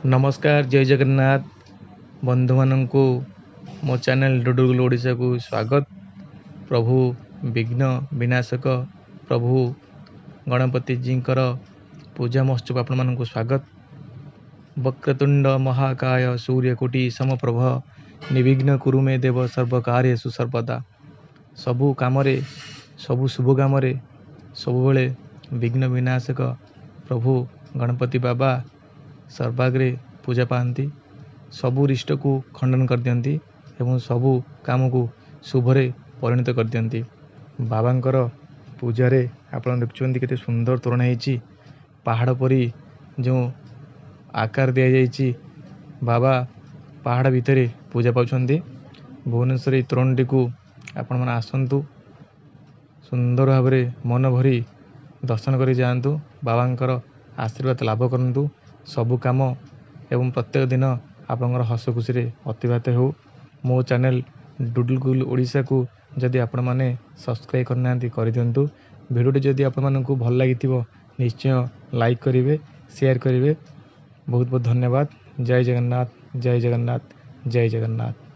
ନମସ୍କାର, ଜୟ ଜଗନ୍ନାଥ। ବନ୍ଧୁମାନଙ୍କୁ ମୋ ଚ୍ୟାନେଲ୍ ଡୁଡୁଗୁଲ ଓଡ଼ିଶାକୁ ସ୍ୱାଗତ। ପ୍ରଭୁ ବିଘ୍ନ ବିନାଶକ ପ୍ରଭୁ ଗଣପତିଜୀଙ୍କର ପୂଜା ମହୋତ୍ସବ ଆପଣମାନଙ୍କୁ ସ୍ୱାଗତ। ବକ୍ରତୁଣ୍ଡ ମହାକାୟ ସୂର୍ଯ୍ୟକୋଟି ସମପ୍ରଭ, ନିର୍ବିଘ୍ନ କୁରୁ ମେ ଦେବ ସର୍ବକାର୍ୟେଷୁ ସର୍ବଦା। ସବୁ କାମରେ, ସବୁ ଶୁଭ କାମରେ ସବୁବେଳେ ବିଘ୍ନ ବିନାଶକ ପ୍ରଭୁ ଗଣପତି ବାବା ସର୍ବାଗ୍ରେ ପୂଜା ପାଆନ୍ତି। ସବୁ ରିଷ୍ଟକୁ ଖଣ୍ଡନ କରିଦିଅନ୍ତି ଏବଂ ସବୁ କାମକୁ ଶୁଭରେ ପରିଣତ କରିଦିଅନ୍ତି। ବାବାଙ୍କର ପୂଜାରେ ଆପଣ ଦେଖୁଛନ୍ତି କେତେ ସୁନ୍ଦର ତୋରଣ ହେଇଛି। ପାହାଡ଼ ପରି ଯେଉଁ ଆକାର ଦିଆଯାଇଛି, ବାବା ପାହାଡ଼ ଭିତରେ ପୂଜା ପାଉଛନ୍ତି। ଭୁବନେଶ୍ୱର ଏଇ ତୋରଣଟିକୁ ଆପଣମାନେ ଆସନ୍ତୁ, ସୁନ୍ଦର ଭାବରେ ମନ ଭରି ଦର୍ଶନ କରି ଯାଆନ୍ତୁ, ବାବାଙ୍କର ଆଶୀର୍ବାଦ ଲାଭ କରନ୍ତୁ। ସବୁ କାମ ଏବଂ ପ୍ରତ୍ୟେକ ଦିନ ଆପଣଙ୍କର ହସ ଖୁସିରେ ଅତିବାହିତ ହେଉ। ମୋ ଚ୍ୟାନେଲ୍ ଡୁଡୁଗୁଲ ଓଡ଼ିଶାକୁ ଯଦି ଆପଣମାନେ ସବସ୍କ୍ରାଇବ୍ କରିନାହାନ୍ତି, କରିଦିଅନ୍ତୁ। ଭିଡ଼ିଓଟି ଯଦି ଆପଣମାନଙ୍କୁ ଭଲ ଲାଗିଥିବ, ନିଶ୍ଚୟ ଲାଇକ୍ କରିବେ, ସେୟାର କରିବେ। ବହୁତ ବହୁତ ଧନ୍ୟବାଦ। ଜୟ ଜଗନ୍ନାଥ, ଜୟ ଜଗନ୍ନାଥ, ଜୟ ଜଗନ୍ନାଥ।